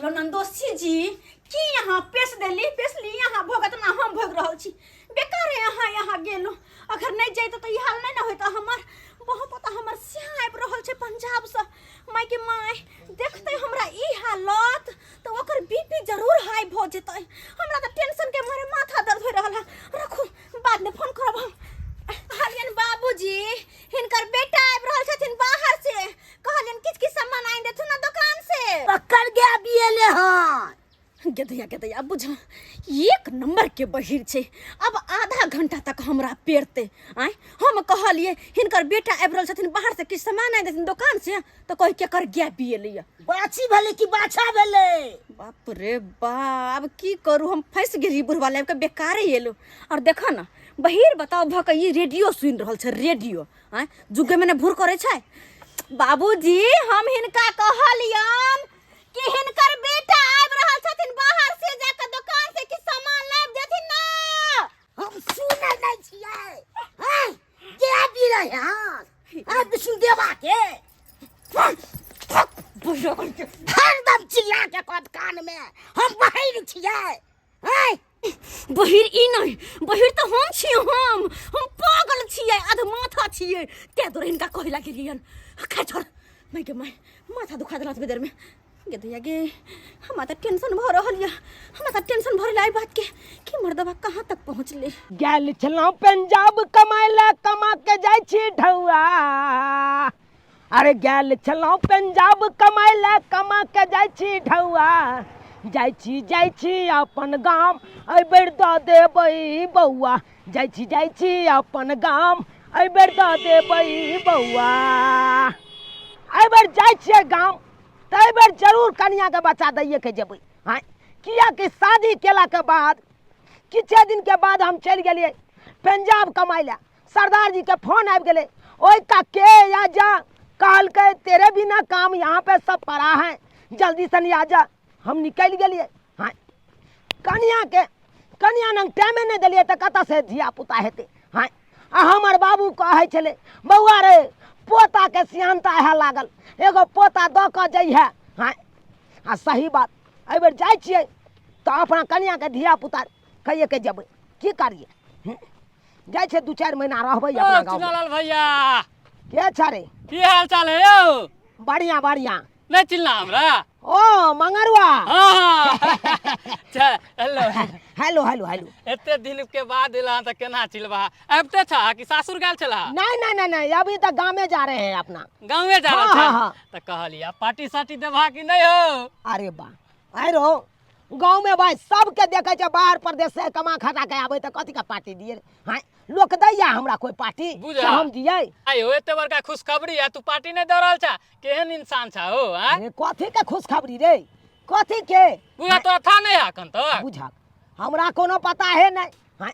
कहलहुँ नन्दोसी जी की अहाँ पेश देली पेशली अहाँ भोगत ना हम भोग रहल छी बेकारे अहाँ यहाँ गेलहुँ अगर नहि जैतहुँ तऽ ई हाल नहि ने होइता हमर बहुत पता हमर सियाह आबि रहल छै पंजाबसँ मायके माय देखतै हमरा ई हालत तऽ ओकर बीपी जरूर हाई भऽ जेतै। हमरा तऽ टेंशन के मारे माथा दर्द हो रहल है। रखू, बाद में फोन करब हम। कहलियन बाबूजी, हिनकर बेटा आबि रहल छथिन बाहर से। कहलियन किछ किछ सामान आनि देथुन ना दुकान से। पकड़ गया बियले हन। गेदैया गेदैया बुझ, एक नंबर के बहिर छै। अब आधा घंटा तक हमरा पेरते। आँय, हम कहलिए हिनकर बेटा आबि रहल छथिन बाहर से, किछु सामान आनि देथिन दोकान से, तऽ कहि केकर गाय बियलैया। बाछी भेलै कि बाछा भेलै? बाप रे बाप, अब की करू, हम फंसि गेली बुढ़वा लाबि कऽ, बेकारे एलहुँ। और देखऽ ने बहिर बताओ भऽ कऽ ई रेडियो सुनि रहल छै, रेडियो। आँय, जुगे में ने भूर करै छै। बाबूजी, हम हिनका कहलियन कि हिनकर बेटा आबि रहल छथिन बाहर से, जाकऽ दोकान से किछु सामान लाबि देथिन ना। हम सुनै नहि छियै। हैं, के आबि रहै हन? आ विष्णुदेवा के हरदम चिल्ला के कहत कान में, हम बहिर छियै। हैं, बहिर ई नहि, बहिर तऽ हम छियै, हम पागल छियै, अध माथा छियै, तें दुआरे हिनका कहै ला गेलियन। खैर छोड़, माय गे माय, माथा दुखा देलक बेदर में। गे दैया गे, हमरा तऽ टेंशन भऽ रहल यऽ, हमरा तऽ टेंशन भऽ रहल एहि बात के कि मर्दबा कहाँ तक पहुँचले। गेल छलहुँ पंजाब कमाय लए, कमा के जाइ छी ढौआ। अरे गेल छलहुँ पंजाब कमाय लए, कमा के जाइ छी ढौआ। जाइ छी जाइ छी अपन गाम, एहिबेर दऽ देबै बौआ। जाइ छी जाइ छी अपन गाम, एहिबेर दऽ देबै बौआ। एहिबेर जाइ छियै गाम तऽ एहिबेर जरूर कनियाके बच्चा दैएके जेबै। हँ, किएकि शादी केलाके बाद किछे दिनके बाद हम चलि गेलियै पंजाब कमाइ लए। सरदार जी के फोन आबि गेलै, ओहि का के आ जा, कहलकै तेरे बिना काम यहाँ पे सब पड़ा है, जल्दी से आ जा। हम निकलि गेलियै। हँ, कनियाके कनिया नंग टाइमे नहि देलियै तऽ कतऽसँ धिया पुता हेतै। हँ, आ हमर बाबू कहै छलै, बौआ रे, पोताके सियानता है लागल, एगो पोता दऽ कऽ जइहे। हँ, आ सही बात, एहिबेर जाइ छियै तऽ अपना कनियाके धिया पुता कहिए के जेबै। की करियै, जाइ छियै 2-4 महीना रहबै अपना गाँव। चुनालाल भैया, के छ रे? की हाल चाल है यौ? बढ़िया बढ़िया। नहीं चिल्ला हमरा? ओ मंगरुआ। हाँ। अच्छा, हेलो हेलो हेलो हेलो। एते दिन के बाद एला तऽ केना चिल्लबा? आबिते छा कि सासुर गेल छला? नहीं नहीं नहीं नहीं, अभी तक गामे जा रहे हैं अपना। गाँवे जा रहल हाँ, छा? हाँ, हाँ। तऽ कहलिया पार्टी साटी देबा कि नहीं हो? अरे बा, अरे गाँव में भाई सबके देखे छै बाहर प्रदेश से कमा खटा के आबे तऽ कथी के पार्टी दिए? हाँ, लोक दैया हमरा कोई पार्टी? बुझा। तऽ हम दियै? आइ हो एते बड़का खुशखबरी आ तू पार्टी नहीं दऽ रहल छा, केहन इंसान छा हो? आँ? अरे कथी के खुशखबरी रे, कथी के? बुझा तोरा था नहीं है अखन तक? बुझा हमरा कोनो पता है नहीं। हाँ,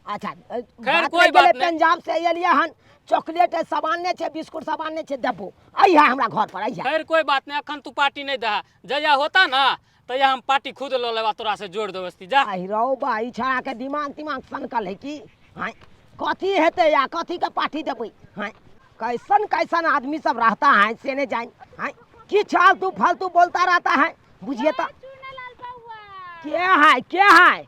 अच्छा, खैर, बात कोई रहि गेलै, बात नहीं। पंजाब से एलियै हन, चॉकलेट है, सामान नहि छै, बिस्कुट सामान नहि छै, देबो अइहा हमरा घर पर अइहा। खैर कोई बात नहीं, अखन तू पार्टी नहीं दहा, जहिया होता ना तहिया हम पार्टी खुद लऽ लेबा, तोरा से जोड़ देबस्ती जा। आहि रौ बा, ई छड़ा के दिमाग तिमाग सनकल है की? हाँ, कथी हेतै या कथी के पार्टी देबै? हाँ, कैसन कैसन आदमी सब रहता है से नहीं जान। हाँ, की फालतू फालतू बोलता रहता है, बुझिए तो। के है, के है?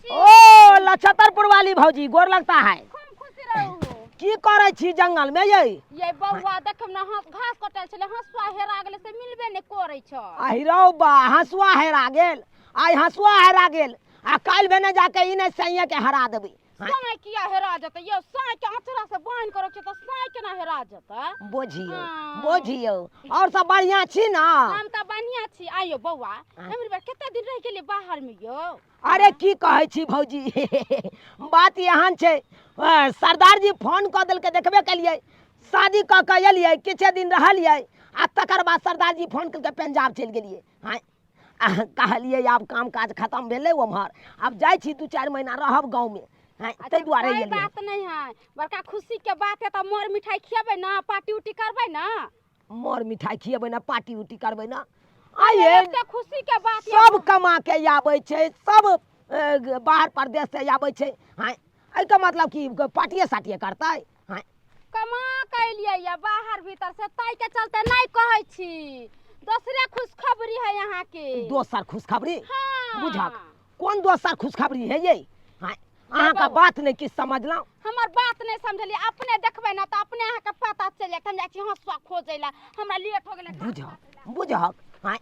ओ लछतरपुर वाली भौजी, गोर लगता है। खूब खुश रहू। की करै छी जंगल में यै? ये बौआ देखम ना, हंस घास कटल छले, हंसुआ हेरा गेलै से मिलबे नै करै छ। आहि रौ बा, हंसुआ हेरा गेल? आइ हंसुआ हेरा गेल आ काल्हि भेने जाके ई नै सैया के हरा देबै। हाँ। साँय किया हेरा जेतै यौ? साँय के अँचरा से बान्हि के रखियै तऽ साँय केना हेरा जेतै? बुझियौ हाँ। बुझियौ, और सब बढ़िया छी ना? हम तऽ बढ़िया छी। आइयो बौआ, हाँ। एमहर बेर कते दिन रहि गेलियै बाहर में यौ? अरे की कहै छी भौजी, बात एहन छै, सरदार जी फोन कऽ देलकै, देखबे केलियै, शादी कऽ के एलियै, किछे दिन रहलियै आ तकर बाद सरदार जी फोन केलकै, पंजाब चलि गेलियै। हाँ, आ कहलियै आब काम काज खतम भेलै ओम्हर, आब जाइ छी 2-4 महीना रहब गाँवमे। हाँ, अच्छा, ताहि दुआरे कोई एलियै। बात नहीं है, बड़का खुशी के बात है, तऽ मर मिठाई खिएबै ना, पार्टी उटी करबै ना? मर मिठाई खिएबै ना, पार्टी उटी करबै ना? आइए एते खुशी के बात ये। सब कमा के आबै छै, सब बाहर परदेश से आबै छै। हाँ, एहिके मतलब कि पार्टिए साटिए करतै? हाँ, कमा के एलियै या बाहर भीतर से, ताहि के चलते नहीं कहै छी। दोसरे खुशखबरी है यहाँ के। दोसर खुशखबरी? हाँ। बुझक कोन दोसर खुशखबरी है ये? हाँ, अहाँके बात नहि किछु समझलहुँ। हमर बात नहीं समझलिए, अपने देखबै ना तो अपने अहाँ के पता चलि जायत। हम जाइ छी हंसुआ खोजै ला, हमरा लेट हो गेलै। बुझक बुझक, हाँ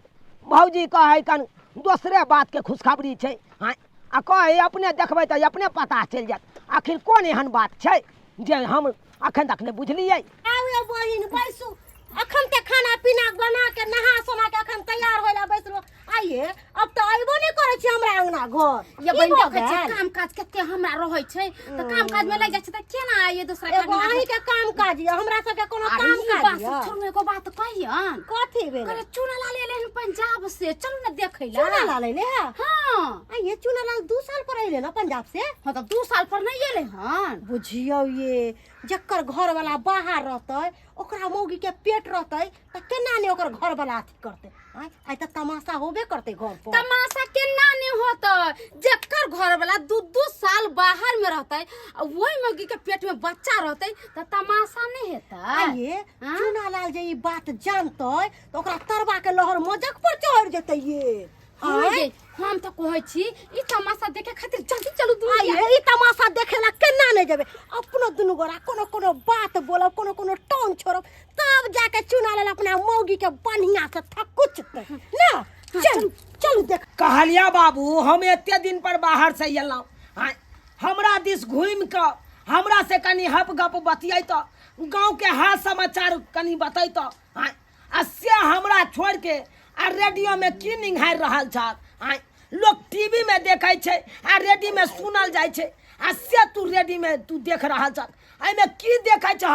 भौजी कहै कन दोसरे बात के खुशखबरी छै। हाँ आ कहै अपने देखबै तऽ अपने पता चलि जायत। आखिर कोन एहन बात छै जे हम अखन तक नहि बुझलियै? आउ यौ बहिन बैसू, अखन ते खाना पीना बना के नहा सोना के अखन तैयार होय ला बैसलो। आइए अब तऽ अयबो नहि करै छी हमरा अंगना घर। ये की बहिन भऽ देखै छियै गेल? काम काज कते हमरा रहै छै, तऽ काम काज में लागि जाइ छै, तऽ केना आइए दोसरा के एगो अंगना घर? अहीं के काम काज यऽ, हमरा सबके कोनो अरे काम ई काज बात यऽ? छोड़ू, एगो बात कहियन। कथी भेलै? कहले चूना लाल एलै हन पंजाब से, चलू ने देखै ला। चूना लाल एलै हँ? हाँ। आइए चूना लाल 2 साल पर एलै ने पंजाब से? हाँ तऽ 2 साल पर नहि एलै हन। बुझियौ ये जकर घर वाला बाहर रहतै ओकरा मौगी के पेट रहतै तऽ केना ने ओकर घर वाला अथी करतै? आँय, आइ तऽ तमाशा होबे करतै घर पर। तमाशा केना नहि होतै? जकर घर वाला 2-2 साल बाहर में रहतै आ ओहि मौगी के पेट में बच्चा रहतै तऽ तमाशा नहि हेतै। आइए हाँ? चूना लाल जे ई बात जानतै तऽ ओकरा तरवा के लहर मजक पर चढ़ जेतै ये। हाँ आँय? ये, हम तऽ कहै छी ई तमाशा देखे खातिर जल्दी चलू दुनू। आइए ई तमाशा देखे ला केना नहि जेबै? अपनो दुनू गोरा कोनो कोनो बात बोलब, कोनो कोनो टोन छोड़ब, तब जाके चूना लाल अपना मौगी के बढ़िया से थकुचतै ना। चलू चलू देख। कहलिया बाबू हम एते दिन पर बाहर से एलहुँ, हाँ, हमरा दिस घूमि कऽ हमरा से कनि हप गप बतियैत, गाँव के हाल समाचार कनि बतैत, हाँ, आ से हमरा छोड़ के आ रेडियो में की निंघारि रहल छह? हाँ, लोक टीवी में देखै छै आ रेडियो में सुनल जाइ छै, आ से तू रेडियो में तू देख रहल छह, एहिमे की देखै छह?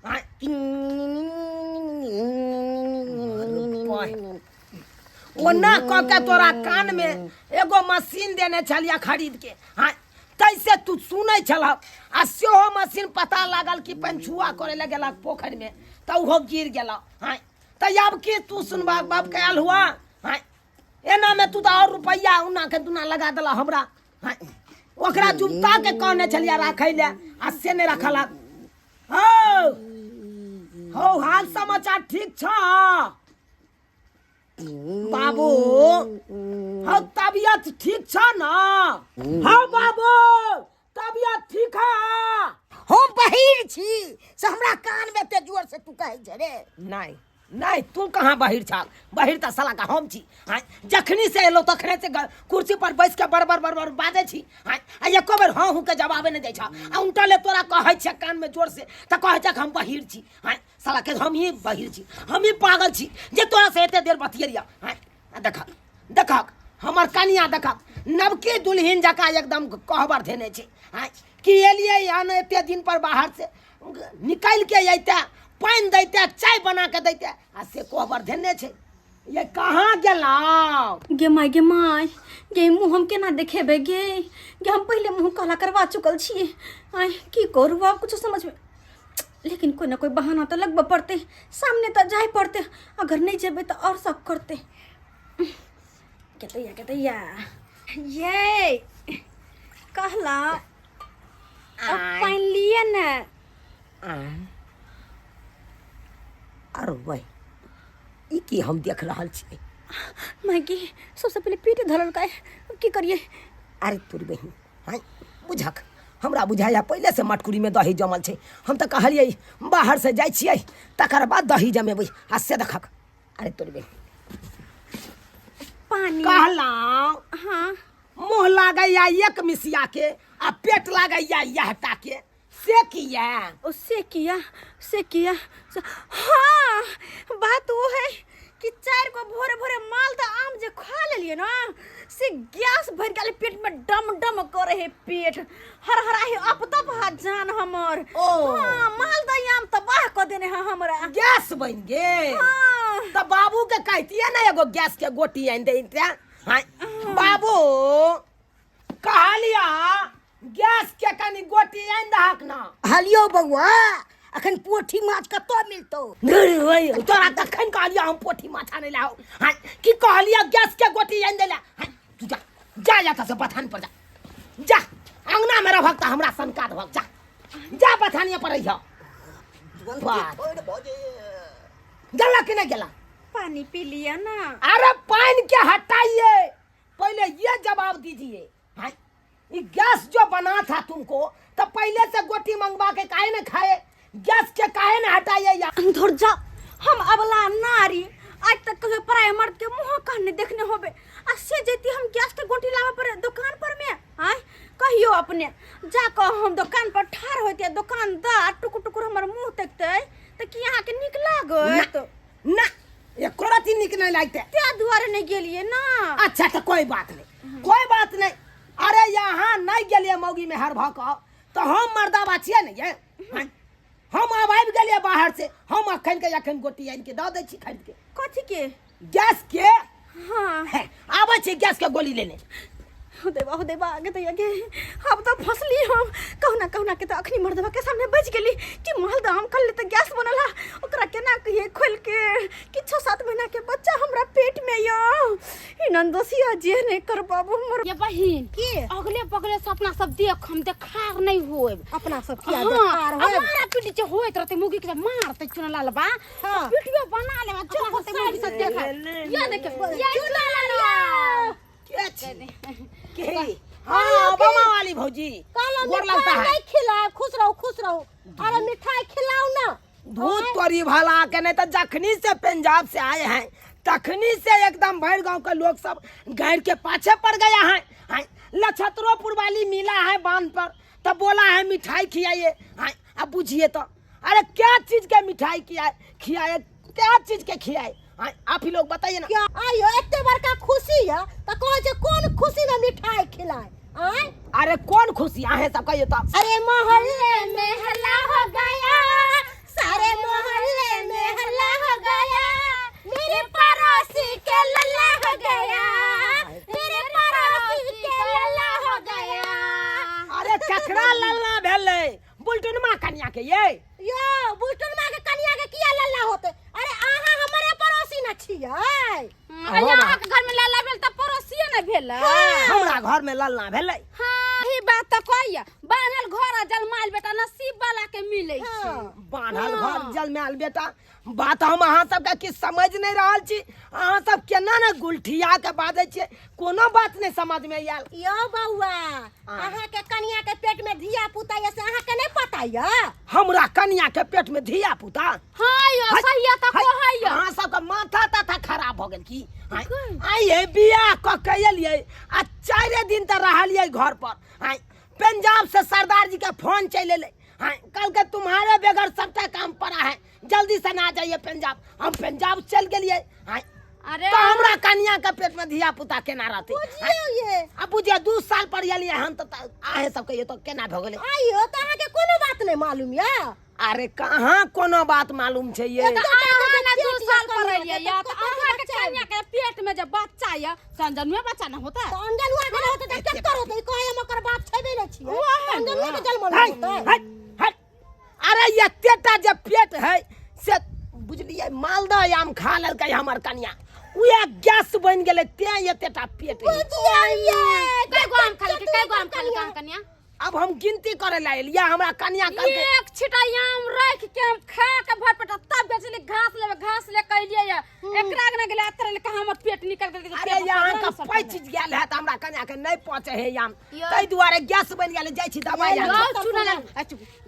हाँ, ओना कऽ के तोरा कान में एगो मशीन देने छलियै खरीद के, हाँ तैसे तू सुनै छलह, आ सेहो मशीन पता लागल कि पंछुआ करे लए गेलक पोखरि में तऽ ओहो गिर गेल। हाँ तऽ आब की तू सुनबाक बाप के आयल हुआ? हाँ एना में तू तऽ और रुपैआ उना के दुना लगा देला हमरा। हाँ ओकरा जुमता के कहने छलियै राखै लए आ से नहि रखलक। हौ हौ हाल समाचार ठीक छ बाबू? हौ तबियत ठीक छ न? हौ बाबू तबियत ठीक है? हम बहिर छी से हमरा कान में एते जोर से तू कहै छै रे? नहीं नहीं तू कहाँ बहिर छा? बहिर तऽ साला का हम छी। हाँ जखनी से एलो तखने से कुर्सी पर बैस के बड़बड़ बड़बड़ बाजै छी। हाँ आ एको बेर हाँ हूँ के जवाबे नहीं दै छ, आ उनटा ले तोरा कहै छै कान में जोर से तऽ कहै छै हम बहिर छी। हाँ साला के हम ही बहिर छी, हम ही पागल छी जे तोरा से एते देर बतियलिया। हाँ आ देखक देखक हमर कनिया देखक नवकी दुल्हिन जकाँ एकदम कहबर धेने छै। हाँ कि एलियै हन एते दिन पर बाहर से निकालि के अइते पानि दैते चाय बना के दैते आ से कोहबर धेने छै। ये कहाँ गेलौ? गे माय गे माय गे, मुँह हम केना देखेबै गे? गे हम पहिले मुँह काला करवा चुकल छियै। आय की करू आब कुछो समझ में, लेकिन कोई ना कोई बहाना तऽ लगबऽ पड़तै, सामने तऽ जाय पड़तै, अगर नहि जेबै तऽ आओर सब करतै। केतैया केतैया ये कहला अब पानि लिए ने। अरे वही ई की हम देख रहल छी? मायकी सबसे पहिले पेट धरलकै, अब की करिए? अरे तोरी बहिन, हाँ बुझक हमरा बुझाइया पहिले से मटकुरी में दही जमल छै। हम तऽ कहलियै बाहर से जाइ छियै तकर बाद दही जमेबै, आ से देखक। अरे तोरी बहिन पानी कहलहुँ। हाँ मुँह लागैया एक मिसिया के आ पेट लागैया यहटा के, से किया? ओ से किया से किया से, हाँ बात वो है कि 4 गो भोरे भोरे मालदा आम जे खा लेलिए ना से गैस भर गेल पेट में, डम डम करे है पेट, हर हरा है अप तप हा जान हमर। ओ। हाँ मालदा आम तबाह क देने है हमरा। गैस बन गेल? हाँ। त बाबू के कहतिए ना एगो गैस के गोटी आनि दैते। हाँ बाबू कहलिया गैस के कनी गोटी आनि दहक ना। हलियो बौआ अखन पोठी माछ कतऽ मिलतौ? तोरा तखन कहलिया हम पोठी माछ आनै ला। हाँ की कहलिया गैस के गोटी आनि दैला? हाँ तू जा जा जा से बथान पर जा, जा अंगना में रहक त हमरा सनका दहक, जा जा बथानिया पर रहिह। थोड़े भऽ जे गेला कि नहीं गेला? पानी पी लिया ना। अरे पानी के हटाइए, पहले ये जवाब दीजिए। हाँ, ये गैस जो बना था तुमको तो पहले से गोटी मंगवा के काहे न खाए, गैस के काहे न हटाइए या धुर जा, हम अबला नारी आज तक कभी पराये मर्द के मुंह कहने देखने होबे, आ से जैती हम गैस के गोटी लावे पर दुकान पर में आय कहियो अपने जा कह हम दुकान पर ठार होते दुकानदार टुकुर टुकुर हमर मुंह देखते त की अहाँ के नीक लागत? ना, एको रत्ती नीक नहीं लगते। ते दुआरे नहीं गेलिए ना। अच्छा तो कोई बात नहीं, कोई बात नहीं। अरे यहाँ नहीं गेलिए मौगी में हर भक तो हम मर्दा छियै ने ये। हाँ, हम अब आबि गेलिए बाहर से, हम अखन के अखन गोटी आनि के दऽ दै छी खरीद के। कथी के? गैस के। हाँ। है, आबै छी गैस के गोली लेने। हो देवा, हो देवा, आगे तो आगे अब तो फंसली हम, कहुना कहुना के तो अखनी मर्दवा के सामने बच गेली कि मालदह आम खा ले तो गैस बनल हा, ओकरा केना कहिए खोल के कि 6-7 महीना के बच्चा हमरा पेट में यो। ई नंदोसिया जे नहीं कर बाबू हमर। ये बहिन की? अगले बगले से अपना सब देख हम देखार नहीं होब। अपना सब किया हाँ, देखार होब? हमारा पीटी जे होइत रहते मुगी के मारते चुनलाल बा। हाँ। वीडियो बना लेबा जो होते मुगी से देख। ये देख, ये चुनलाल। के छी? के? हाँ, ओबामा वाली भौजी। कहलो गोर लगता मिठाई है। नहीं खिलाए, खुश रहो, खुश रहो। अरे मिठाई खिलाओ ना। धूत तोरी भला के नहीं तो जखनी से पंजाब से आए हैं तखनी से एकदम भर गांव के लोग सब गैर के पाछे पड़ गया है। हाँ, लछतरोपुर वाली मिला है बांध पर तब बोला है मिठाई खियाइए। हाँ, अब बुझिए तो अरे क्या चीज के मिठाई खियाए, खियाए क्या चीज के खियाए? हाँ, आप ही लोग बताइए ना। क्या आयो एते बड़का खुशी है तो कहे छे कौन खुशी में मिठाई खिलाए? आय? अरे कौन खुशी आहे सब कहिए तो। अरे मोहल्ले में हल्ला हो गया, सारे मोहल्ले में हल्ला हो गया, मेरे पड़ोसी के लल्ला हो गया, मेरे पड़ोसी के लल्ला हो गया। अरे ककरा लल्ला भेलै? बुलटुनमा कन्या के ये। यो बुलटुनमा के कन्या के किया लल्ला होते? अरे आहा हमरे पड़ोसी न छियै। अरे अहाँ के घर में लल्ला भेल त पड़ोसिए न भेल। हमरा घर में लल्ला भेलै। हाँ, ई बात त कहिया बान्हल घर आ जलमायल बेटा नसीब वाला के मिलै छै। बान्हल घर जलमायल बेटा बात हम अहाँ सबके किछु समझ नहि रहल छी। अहाँ सब केना ने गुलठिया के बाजै छियै, कोनो बात नहि समझ में आयल। यो बौआ, अहाँ के कन्या के पेट में धिया पुता ये से अहाँ के नहीं पता ये? हमरा कन्या के पेट में धिया पुता? हाँ यो, सही है तो कहैया। अहाँ सबके माथा ताथा खराब हो गेल की? आइए बियाह कऽ के एलियै आ 4 दिन तक रहलियै घर पर। आइ पंजाब से सरदार जी के फोन चलि एलै। हाँ, कल के तुम्हारे बगैर सबटा काम पड़ा है, जल्दी से ना जाइए पंजाब। हम पंजाब चल गेलिए। हाँ, अरे तो हमरा कन्या के पेट में धिया पुता केना रहते? बुझियो ये। अब बुझियो 2 साल पर एलिए हम तो आहे सब कहियो तो केना भऽ गेलै? आइयो तो अहाँ के कोनो बात नहीं मालूम या? अरे कहाँ कोनो बात मालूम छै ये? तो अहाँ ना 2 साल पर एलिए या तो अहाँ के कन्या के पेट में जब बच्चा या संजनुआ बच्चा ना होता? तो अंजनुआ के होते त केकर होते? ई कहै हम ओकर बाप छेबे नै छियै। अंजनुआ के जन्म होते। हट, हट। अरे एतेटा जे पेट है से बुझलियै मालदह आम खा लेलकै हमर कन्या, उएह गैस बनि गेलै तें एतेटा पेट है। बुझियै ये। कै गो आम खा लेलकै? कै गो आम खा लेलकै अहाँ कन्या? अब हम गिनती करे ला एलियै, हमरा कन्या कहलकै एक छिटा आम राखि के हम खा के भर पेट तब बेचली घास लेबे, घास ले के एलियै या। एकरा आगना गेलै अतर ले कहाँ हमर पेट निकल गेल, अरे पेट यहाँ भरल के सब पचि गेल है त हमरा कन्या के नहीं पचे है आम, यो। ताहि दुआरे गैस बनि गेल, जाइ छी दवाइ आनै। यौ चुनल,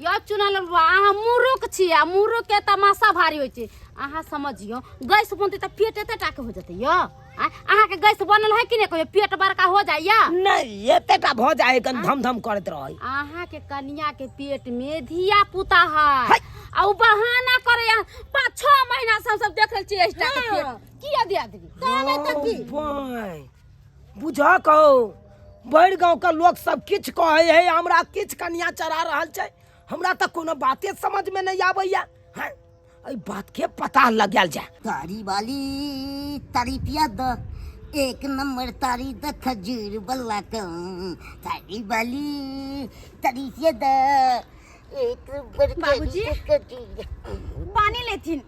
यौ चुनल बा, अहाँ मुरुख छी आ मुरुख के तमाशा भारी होइ छै। अहाँ समझियौ गैस बनतै त पेट एते टा के हो जेतै यौ। अहाँ के गैस बनल है कि नहीं? कहियो पेट बड़का हो जाइया? नहीं, एतेटा भ जाए कन धम धम करैत रहै। अहाँ के कन्या के पेट में धिया पुता है है। आ उ बहाना करे 5-6 महीना से हम सब देख रहल छियै एस्टा के पेट। किया दिया दीदी? तब तऽ की? बाय, बुझा कहो बड़ गांव के लोग सब किछ कहै है, हमरा किछ कन्या चढ़ा रहल छै, हमरा तऽ कोनो बाते समझ में नहीं आबैया। हैं, एहि बात के पता लगायल जाय। तारी वाली तारी पिया द 1 नंबर तारी द खजूर बल्ला कम, तारी वाली तारी पिया द 1 नंबर तारी बाबूजी? द खजूर। पानी लेथिन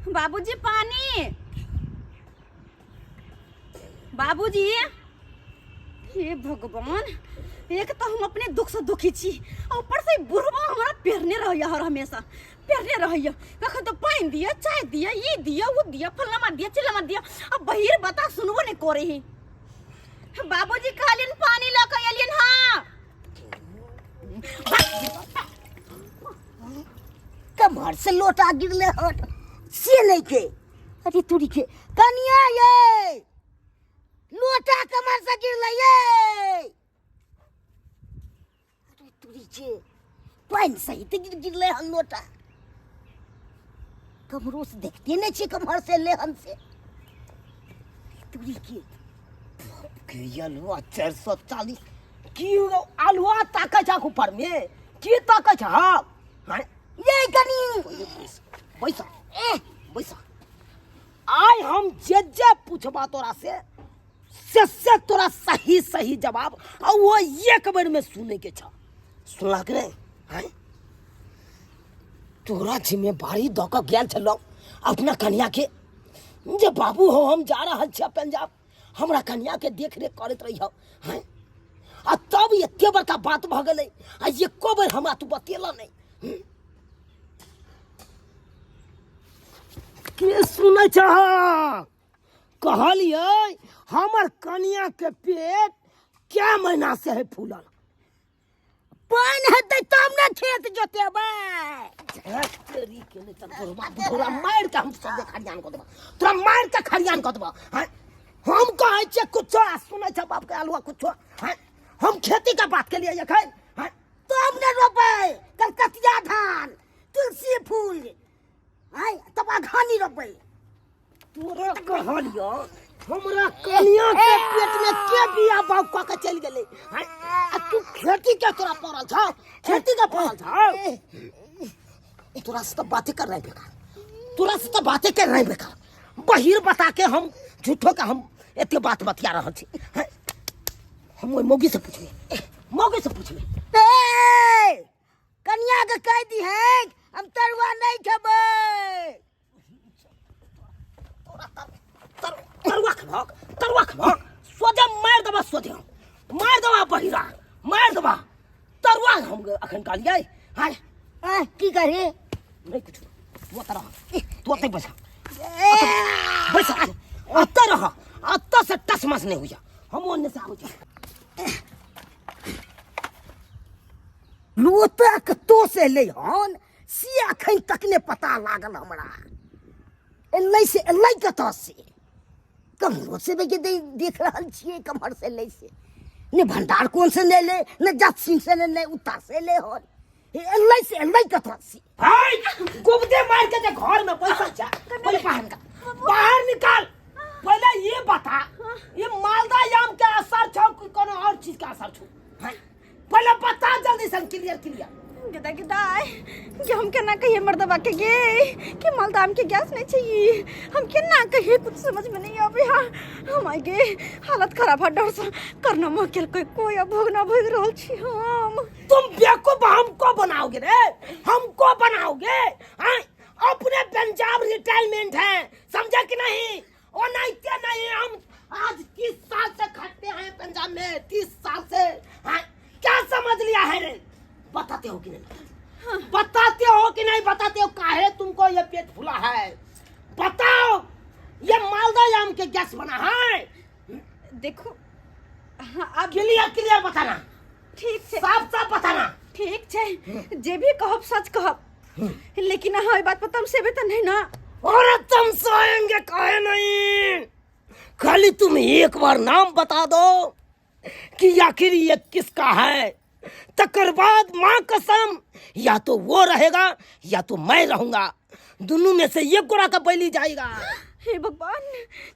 बाबूजी, पानी बाबूजी। हे भगवान, एक तो हम अपने दुख से दुखी छी, ऊपर से बुढ़वा हमारा पेरने रहिया हर हमेशा। पेरने रहैया कखन तो पानि दिअ चाय दिअ ई दिअ ओ दिअ फल्लामा दिअ चिल्लामा दिअ आ बहिर बता सुनबो नहीं करे ही बाबूजी कहलियन पानी लऽ कऽ एलियन हाँ। कमर से लोटा गिरले हन से नहीं के। अरे तुरी के कनिया ये लोटा कमर से गिरले ये। अरे तुरी के पानि सहित गिर गिरले हन लोटा। कमरो से देखते नहीं छी कमर से ले हन से। तुरी के के अलुआ 440 की अलुआ ताकै छ ऊपर में की ताकै छ? ये कनी बैस बैस आइ हम जे जे पूछबा तोरा से तोरा सही सही जवाब आ वो एक बेर में सुने के छ। सुनलक रे? हैं तोरा जिम्मेवारी दऽ कऽ गेल छलहुँ अपना कनिया के जे बाबू हो हम जा रहल छियै पंजाब, हमरा कनिया के देख रेख करैत रहिह। हैं आ तब एते बड़का बात भऽ गेलै आ एको बेर हमरा तू बतेला नहीं। के सुनै छह? कहलियै हमर कनिया के पेट कै महीना से है फूलल? पानि हेतै तब ने खेत जोतेबै। तेरी के नहीं तऽ तोरा तोरा मारि के हम सब खरियान कऽ देबऽ, तोरा मारि के खरियान कऽ देबऽ। हैं हम कहै छियै कुछो आ सुनै छ बाप के अलुआ कुछो। हैं हम खेती के बात के लिए एखन। हैं तब ने रोपबै कलकतिया धान तुलसी फूल हैं तब अघानी रोपबै। तोरा कहलियो हमरा कनिया के पेट में के बिया बाग कऽ के चलि गेलै? हैं आ तू खेती के तोरा पड़ल छौ? खेती के पड़ल छौ? तोरा से तो बातें कर रहे बेकार, तोरा से तो बातें कर रहे बेकार। बहिर बता के हम झूठो के हम एते बात बतिया रहल छी। हैं हम ओहि मौगी से पूछबै, मौगी से पूछबै। ए कनिया के कहि दिहै हम तरुआ नहीं खेबै। तरुआ खेबहक? तरुआ खेबहक? सोझे मारि देबा, सोझे मारि देबा बहिरा मारि देबा। तरुआ हम अखन कहलियै। हाय की करे? नहीं कुछ, तू ओतऽ रह, तू ओतऽ बैस बैस ओतऽ रह, ओतऽ से टस मस नहीं होइया। हम ओन्ने से आबै छी। लोटा कतौ से एलै हन से अखन तक नहि पता लागल हमरा। एलै से एलै कतऽ से? कम्हरो से देख रहल छियै कम्हर से एलै से। ने भंडार कोन से नहि एलै, ने जत सिंह से नहि, उत्तर से एलै हन। एलै से एलै कतऽ से? हाय गुबदे मार के जे घर में पैसा छै पहिले बाहर निकाल, बाहर निकाल। पहले ये बता ये मालदा आम के असर छौ कि कोनो और चीज के असर छौ? पहले बता जल्दी से क्लियर क्लियर। गेदा गेदा कि हम केना कहिए मर्दबा के गे कि मालदा आम के गैस नहीं चाहिए? हम केना कहिए? कुछ समझ में नहीं आवे। हाँ हम आइ गे हालत खराब है डर से करना मकेल कोई कोई अब भोगना भोग रहल छी हम। तुम बेवकूफ हमको बनाओगे रे, हमको बनाओगे? हाँ अपने पंजाब रिटायरमेंट है समझा कि नहीं? ओ नहीं क्या नहीं, हम आज 30 साल से खटते हैं पंजाब में, 30 साल से। हाँ क्या समझ लिया है रे? बताते हो कि नहीं? हाँ। बताते हो कि नहीं बताते हो? काहे तुमको ये पेट फूला है बताओ? ये मालदा आम के गैस बना है। देखो हाँ, अब क्लियर क्लियर बताना। ठीक है साफ साफ बताना। ठीक है जे भी कहब सच कहब, लेकिन हाँ बात पर तुम सेबे तो नहीं ना? और तुम सोएंगे काहे नहीं? खाली तुम एक बार नाम बता दो कि आखिर ये किसका है, तकर बाद माँ कसम या तो वो रहेगा या तो मैं रहूंगा, दोनों में से एक गोरा का बैली जाएगा। हे भगवान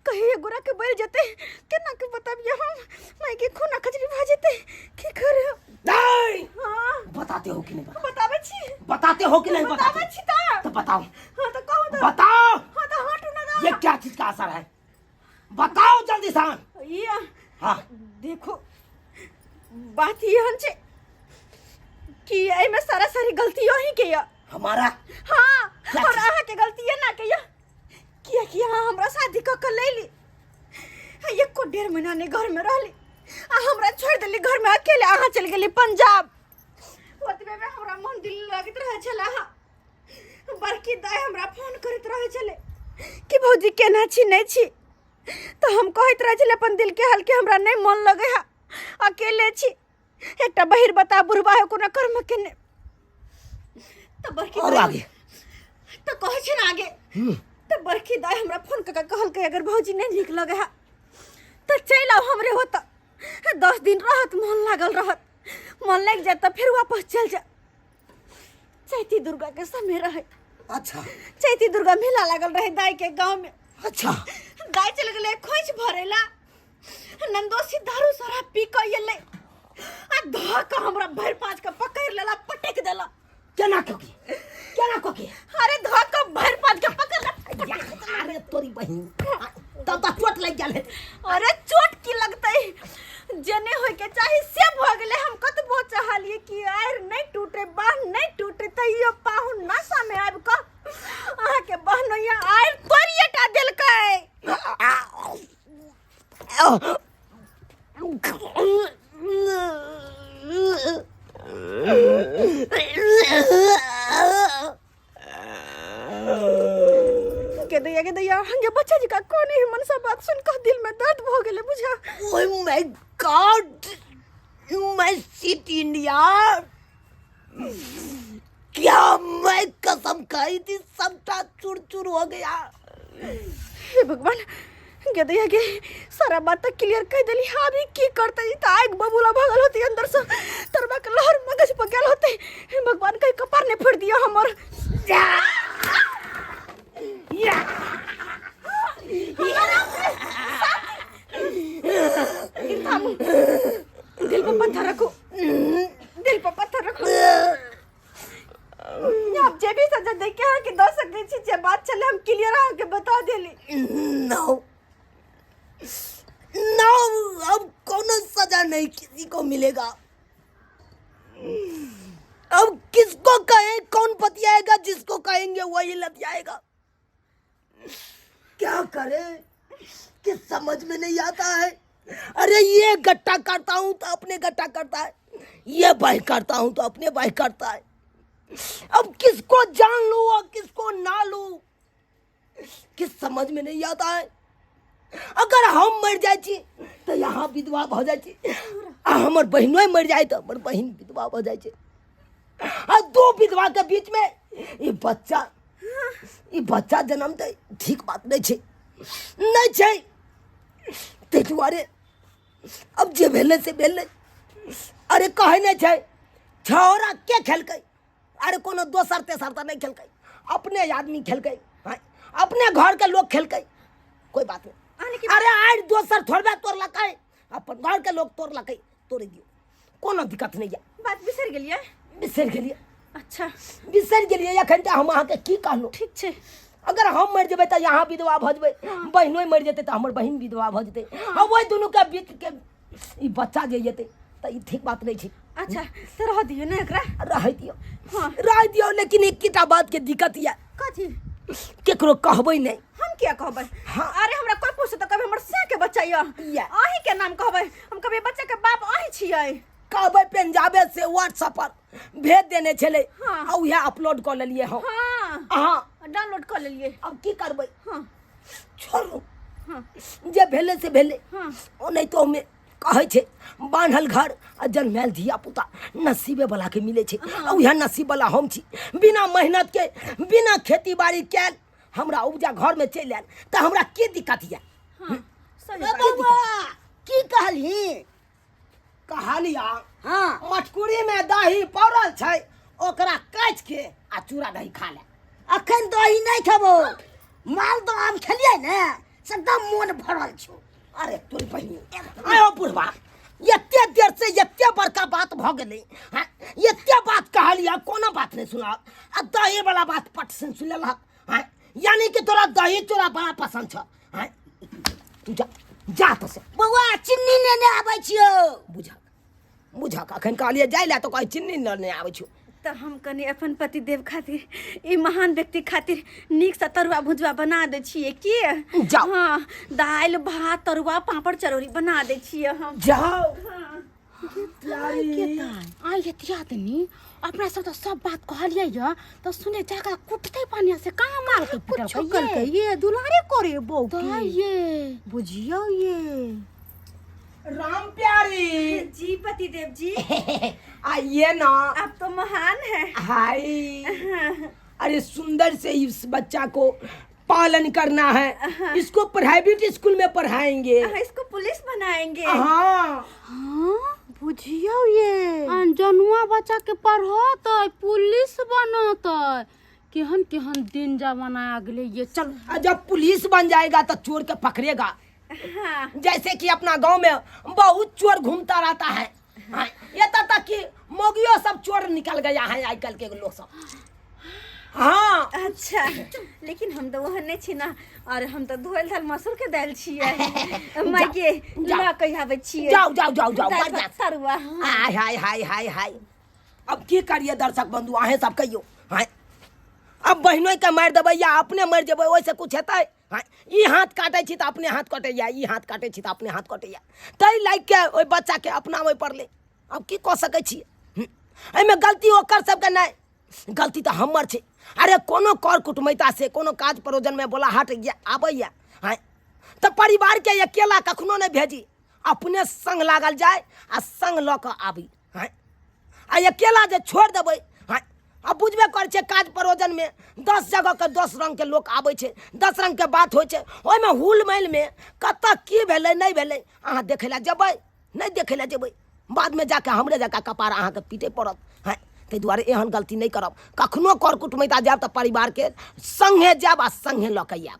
कहीं एक गोरा के बैल जते केना के बताबिए हम? मैं के खूना खजरी भा जते की करे? नहीं। हाँ। बताते हो कि नहीं? बताबै छी। बताते हो कि नहीं? बताबै छी त। तो बताओ। हाँ तो कहू तो। बताओ। हाँ तो हटू ना। ये क्या चीज का असर है बताओ जल्दी से। ये हाँ देखो बात ये हन छे कि एमे सारा सारी गलती अहीं के या। हमारा? हाँ क्या और चीज? अहाँ के गलती है ना के या किया कि अहाँ हमरा शादी क के लैली, एको 1.5 महीना ने घर में रहली आ हमरा छोड़ देली घर में अकेले, अहाँ चल गेली पंजाब। ओतबे में हमरा मन दिल लगैत रहे छल अहाँ। बड़की दाइ हमरा फोन करैत रहै छलै कि भौजी केना छी नहि छी, तऽ हम कहैत रहै छलै अपन दिलके हाल कि हमरा नहि मन लगै है, अकेले छी, एकटा बहिर बता बुढ़बा है कोनो कर्म के नहि। तऽ बड़की और दाइ आगे तऽ कहै छै ने आगे। तऽ बड़की दाइ हमरा फोन कऽ के कहलकै अगर भौजी नहि नीक लगै है तऽ चलि आउ हमरे होतऽ, 10 दिन रहत, मन लागल रहत, मन लागि जायत तऽ फेर वापस चलि जायब। चैती दुर्गा के समय रहे। अच्छा। चैती दुर्गा मेला लागल रहे दाई के गांव में। अच्छा। दाई चल गेलै खोइछ भरेला, नंदोसी दारू शराब पी के एलै आ धऽ के हमरा भरि पाँच के पकड़ि लेला, पटकि देला। केना कोकी, केना कोकी? अरे धऽ के भरि पाँच के पकड़ ले। अरे तोरी बहिन, तब तऽ चोट लागि गेल हेतै। अरे चोट की लगतै, जेने होय के चाही से भऽ गेलै। हम कतबो चाहलियै कि आरि नहि टूटे, बाह नहि टूटे, तैयो पाहुन नशा में आबि कऽ अहाँके बहनोइया आरि तोड़िए टा देलकै। के दैया, के दैया, हंगे बच्चा जी का कोन ही मनसा बात सुन कऽ दिल में दर्द भऽ गेलै बुझा। Oh my God, my shit India, क्या मैं कसम खाई थी, सबटा चूर चूर हो गया। हे भगवान, गे दैया गे, सारा बात तऽ क्लियर कह देली, अभी की करते? ई तऽ आगि बबूला भगल होती, अंदर से तरबा के लहर मगज पर गेल होते। हे भगवान, कहीं कपार नहीं फोड़ दिया हमर। दिल थामू, दिल पर पत्थर रखो, दिल पर पत्थर रखो। आप जे भी सजा दे के अहाँ के दऽ सकै छी, जे बात छलै हम क्लियर अहाँ के बता देली। नो नो, अब कोनो सजा नहीं किसी को मिलेगा। अब किसको कहें, कौन बतियाएगा? जिसको कहेंगे वही लतियाएगा। क्या करें कि समझ में नहीं आता है। अरे ये गट्टा करता हूं तो अपने गट्टा करता है, ये बाई करता हूं तो अपने बाई करता है। अब किसको जान लूं और किसको ना लूं, किस समझ में नहीं आता है। अगर हम मर जाए छी तो यहाँ विधवा भ जाए छी, आ हमर बहिनो मर जाए तो हमर बहिन विधवा भ जाए छै। आ दो विधवा के बीच में ई बच्चा जन्म दे ठीक बात नहीं छै, नहीं छै। ताहि दुआरे अब जे भेलै से भेलै। अरे कहै नहि छै छौड़ा के खेलकै, अरे कोनो दोसर तेसर तऽ नहि खेलकै, अपने आदमी खेलकै, आँय, अपने घरके लोक खेलकै, कोइ बात नहि। अरे आइ दोसर थोड़बे तोड़लकै, अपन घरके लोक तोड़लकै, तोड़ि दियौ, कोनो दिक्कत नहि यऽ। बात बिसरि गेलियै? बिसरि गेलियै। अच्छा। बिसरि गेलियै। एखन तऽ हम अहाँके की कहलहुँ? ठीक छै। अगर हम मरि जेबै तऽ यहाँ विधवा भऽ जेबै, बहिनो मरि जेतै तऽ हमर बहिन विधवा भऽ जेतै, आ ओहि दुनूके बीचके ई बच्चा जे एतै तऽ ई ठीक बात नहि छै। अच्छा, तऽ रह दियौ ने एकरा। रहै दियौ। हाँ। रहै दियौ, लेकिन एकटा बातके दिक्कत यऽ। कथी? केकरो कहबै नहि। हम किया कहबै? हाँ। अरे हमरा कोई पूछे तऽ कहबै हमर से के बच्चा यऽ। या। अहीं के नाम कहबै, हम कहबै बच्चा के बाप अहीं छियै। कहबै पंजाबे से व्हाट्सएप पर भेज देने छलै। हाँ। आ उएह अपलोड कऽ लेलियै हम। हाँ। अहाँ डाउनलोड कऽ लेलियै। अब की करबै? हाँ। छोड़ू। हाँ। जे भेलै से भेलै। हाँ। ओनाहितो हमे कहै छै बान्हल घर आ जन्मायल धिया पुता नसीबे वाला के मिलै छै, आ उएह नसीब वाला हम छी। बिना मेहनत के, बिना खेती बाड़ी कयल हमरा उपजा घर में चलि आयल तऽ हमरा की दिक्कत यऽ? हाँ, सही ए बात। बौआ, की कहलही? कहलिया। हाँ। मटकुरी में दही पौरल छै, ओकरा काटि के आ चूड़ा दही खा ले। अखन दही नहि खेबो, मालदह आम खेलियै ने से एकदम मोन भरल छौ। अरे तोरी बहिनी, आयो बुढ़वा, एते देर से एते बड़का बात भऽ गेलै, हाँ, एते बात कहलियै कोनो बात नहि सुनलक, आ दही वाला बात पट से सुनि लेलक। हाँ, यानी कि तोरा दही चूड़ा बड़ा पसंद छ। हाँ, तू जा, जा तो से। बौआ, चिन्नी नेने आबै छियौ। बुझक बुझक, अखन कहलियै जाय लए तऽ कहै चिन्नी नेने आबै छियौ। तऽ हम कनि अपन पतिदेव खातिर, ई महान व्यक्ति खातिर नीकसँ तरुआ भुजुआ बना दै छियै की? जाउ। हाँ, दालि भात तरुआ पापड़ चरौरी बना दै छियै हम। जाउ। हाँ। आ ये दियादनी अपना सब तऽ सब बात कहलियै य तऽ सुने जाके कुटतै पानिया से कहाँ मार के कुछो कलकै ये दुलारे करे बहू तऽ के ये बुझियौ ये राम प्यारी जी पति देव जी आइए ना आप तो महान है हाय अरे सुंदर से इस बच्चा को पालन करना है इसको प्राइवेट स्कूल में पढ़ाएंगे हाँ, इसको पुलिस बनाएंगे हाँ हाँ बुझियौ ये अनजनुआ बच्चा के पढ़तै पुलिस बनतै केहन केहन दिन जमाना आ गेलै ये चल और जब पुलिस बन जाएगा तो चोर के पकड़ेगा हाँ जैसे कि अपना गांव में बहुत चोर घूमता रहता है हाँ, ये तक कि मोगियो सब चोर निकल गया है आजकल के लोग सब हाँ अच्छा लेकिन हम तो वहाँ नहीं छी ना और हम तो धोल धाल मसूर के दाल छियै माय के जाओ। लऽ के आबै छियै जाओ जाओ जाओ जाओ दालि बढ़िया भात तरुआ हाय हाय हाय हाय हाय अब की करिए दर्शक बंधु अहें सब कहियो हाय अब बहिनो के मारि देबै या अपने मरि जेबै ओहिसँ कुछ हेतै हाय ई हाथ काटै छी तऽ अपने हाथ कटैया ई हाथ काटै छी तऽ अपने हाथ कटैया ताहि लागि के ओहि बच्चाके अपनाबै पड़लै अब की कऽ सकै छियै एहिमे गलती ओकर सबके नहि गलती तऽ हमर छै अरे कोनो कर कुटमैता से कोनो काज परोजनमे बोलाहट आबैया आँय तऽ परिवारके अकेला कखनो नहि भेजी अपने संग लागल जाय आ संग लऽ कऽ आबी आँय आ अकेला जे छोड़ि देबै आँय आ बुझबे करै छै काज परोजनमे 10 जगहके 10 रङ्गके लोक आबै छै 10 रङ्गके बात होइ छै ओहिमे हुल मेलमे कतऽ की भेलै नहि भेलै अहाँ देखै लए जेबै नहि देखै लए जेबै बादमे जाके हमरे जकाँ कपार अहाँके पीटै पड़त हँ ताहि दुआरे एहन गलती नहि करब कखनो कर कुटमैता जायब तऽ परिवारके सङ्गे जायब आ सङ्गे लऽ कऽ आयब।